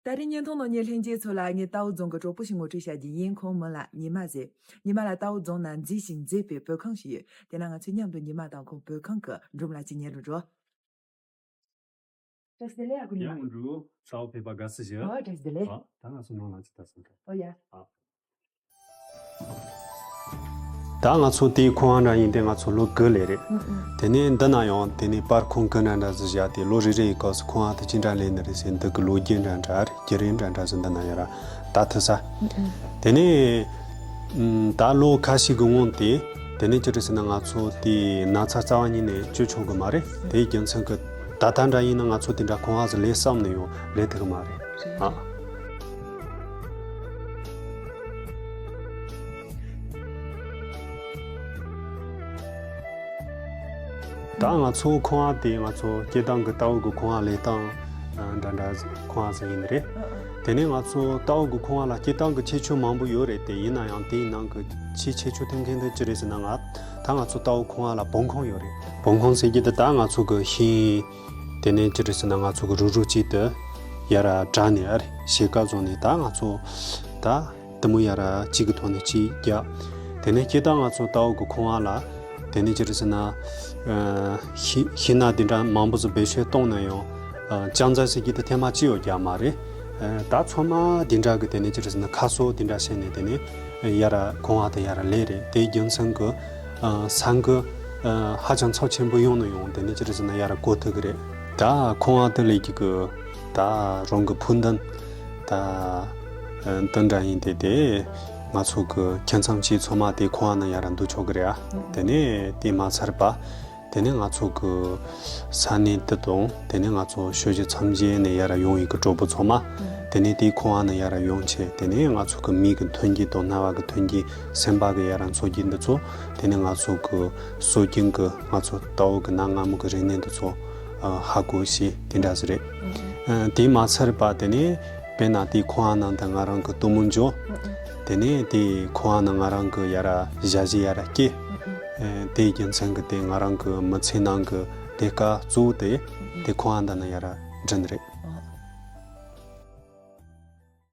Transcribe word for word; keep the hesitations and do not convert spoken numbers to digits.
ད་རིང་བརྙན་ཐུང་ནང་ཉན་ལྷན་རྒྱས་ཚོ་ལ་ངས་རྟའུ་རྫོང་གི་གྲོགས་པོ་ཞིག་ངོ་སྤྲོད་བྱ་རྒྱུ་ཡིན། ཁོང་མིང་ལ་ཉི་མ་ཟེར། ཉི་མ་ལ་རྟའུ་རྫོང་ན་མཛེས་ཤིང་མཛེས་པའི་བོད་ཁང་ཞིག་ཡོད། དེ་ན་ང་ཚོས་མཉམ་དུ་ཉི་མ་དང་ཁོང་བོད་ཁང་གི་སྒྲུང་ལ་ཅིག་ཉན་རུ་འགྲོ། བཀྲ་ཤིས་བདེ་ལེགས། ཨ་ཁུ་ཉི་མ། ཡང་འགྲོ། ཚ་བོ་ཕེབས་པ་དགའ་བསུ་ཞུ། ཨོ། བཀྲ་ཤིས་བདེ་ལེགས། ཨ། ད་ང་ཚོ་ནང་ལ་ཅིག་ལྟ་སོང་། ཨོ་ཡ། ཨ། ད་ང་ཚོ་དེའི་ཁང་བ་འདྲ་ཡིན་ཏེ། ང་ཚོ་ལོ་དགུ་ལས་རེད། ཨུ་ཨུ། དེ་ནས་འདི་ན་ཡང་དེ་ནས་པར་ཁང་གི་འདྲ་འདྲ་ཟིག་བཞག་སྟེ། ལོ་རེ་རེ་ཡི་སྐབས་སུ་ཁང་བ་དེ་ཅི་འདྲ་ལས་ནི་རེད་ཟེར། འདི་གི་ལོ་རྒྱུས་འདྲ་འདྲ་རེད། བརྒྱུད་རིམ་འདྲ་འདྲ་ཟིག་འདི་ན་ཡར་ལྟ་ཐུབ་ས། ཨུ་ཨུ། དེ་ནས་ཨུམ། ད་ལོ་ཁ་ཤས་ཀྱི་སྔོན་དེ། དེ་ནས་ཅི་རེད་ཟེར་ན། ང་ཚོ་དེ་ན་ཚ་རྩ་བ་ཉིད་ནས་བཅོས་ཆོག་གི་མ་རེད། དེའི་རྒྱུ་མཚན་གྱིས་ད་ལྟ་འདྲ་ཡིན་ན་ང་ཚོ་དེ་འདྲ་ཁང་བ་ཟིག་ལས་བསམ་ནས་ཡང་ལས་ཐུབ་གི་མ་རེད། ཨ། ད་ང་ཚོ་ཁང་བ་དེ་ང་ཚོ་སྐྱེས་སྟངས་ཀྱི་རྟའུ་གི་ཁང་བ་ལས་སྟངས་འདྲ་འདྲ་ཁང་བ་ཟིག་ཡིན་ནི་རེད། དེ་ནས་ང་ཚོ་རྟའུ་གི་ཁང་བ་ལ་སྐྱེས་སྟངས་ཀྱི་ཁྱད་ཆོས་མང་པོ་ཡོད་རེད་དེ། ཡིན་ན་ཡང་དེའི་ནང་གི་ཆེས་ཁྱད་ཆོས་ཐོན་མཁན་དེ་ཅི་རེད་ཟེར་ན། ང་ད་ང་ཚོ་རྟའུ་ཁང་བ་ལ་བོང་ཁང་ཡོད་རེད། བོང་ཁང་ཟེར་གྱི་དེ་ད་ང་ཚོ་གི་ཤིང་། དེ་ནས་ཅི་རེད་ཟེར་ན། ང་ཚོ་གི་རུ་རུ་གཅིག་ཏུ་ཡར་བྲག་ནས་ཨ་རེ་ཕྱེད་ཀ་བཟུང་ནས། ད་ང་ཚོ་ད་དེ་མོ་ཡར་གཅིག་གི་ཐོག་ནས་གཅིག་རྒྱག་དེ་ནས་སྤྱིར་བཏང་ང་ཚོ་རྟའུ་གི་ཁང་བ་ལ་དེ་ནས་ཅི་རེད་ཟེར་ན། ཨ། ཤིང་ཤིང་སྣ་དེ་འདྲ་མང་པོ་ཟིག་བེད་སྤྱོད་གཏོང་ན་ཡང་། ཨ། ལྕགས་རྫ་ཟེར་གྱི་དེ་ཐེངས་མ་གཅིག་ཡང་རྒྱག་མ་རེད། ཨ། ད་ཚང་མ་དེ་འདྲ་གི་དེ་ནས་ཅི་རེད་ཟེར་ན། ཁ་གསོ་དེ་འདྲ་བྱས་ནས་དེ་ནས་ཡར་ཁང་བ་དེ་ཡར་ལས་རེད། དེའི་རྒྱུ་མཚན་གྱིས། ཨ། ས་འགུལ། ཨ། ཧ་ཅང་ཚབས་ཆེན་པོ་ཡོང་ན་ཡང་དེ་ནས་ཅི་རེད་ཟེར་ན། ཡར་གོ་ཐུབ་གི་རེད། ད་ཁང་བ་དེ་ལས་ཀྱི་གི་ད་རང་གི་ཕུགས་འདུན་ད་འདི་འདྲ་ཡིན་ཏེ། དེ་ང་ཚོ་གི་ཁྱིམ་ཚང་གཅིག་ཚང་མ་དེ་ཁང་བ་ནང་ཡར་འདུག་ཆོག་གི་རེད། ཨ། དེ་ནས་དེ་མ་ཚར་བ། དེ་ནས་ང་ཚོ་གི་ས་གནས་དེ་དང་། དེ་ནས་ང་ཚོ་ཕྱོགས་བཞི་མཚམས་བཞི་ནས་ཡར་ཡོང་བའི་གི་གྲོགས་པོ་ཚང་མ། དེ་ནས་དེ་ཁང་བ་ནང་ཡར་ཡོང་བྱས། དེ་ནས་ང་ཚོ་གི་མིག་གི་མཐུན་རྐྱེན་དང་རྣ་བ་གི་མཐུན་རྐྱེན། སེམས་པ་གི་ཡར་འཚོ་རྐྱེན་འདི་ཚོ། དེ་ནས་ང་ཚོ་གི་སྲོལ་རྒྱུན་གི་ང་ཚོ་རྟའུ་གི་གནའ་སྔ་མོ་གི་རིག་གནས་འདི་ཚོ། ཨ། ཧ་གོ་བྱས་དེ་འདྲ་ཟིག་རེད། ཨ། དེ་མ་ཚར་བ་དེ་ནས་དཔེར་ན་དེ་ཁང་བ་ནང་དུ་ང་རང་གི་སྟོན་མོ་འཇོག་དེ་ནས་དེ་ཁང་བ་ནང་ང་རང་གི་ཡར་ཞ་ཡི་ཡར་སྐྱེས། ཨ། དེའི་རྒྱུ་མཚན་གྱིས་དེ་ང་རང་གི་མི་ཚེ་ནང་གི་ལས་ཀ་གཙོ་བོ་དེ་དེ་ཁང་བ་འདི་ནང་ཡར་འགྲིམས་རེད།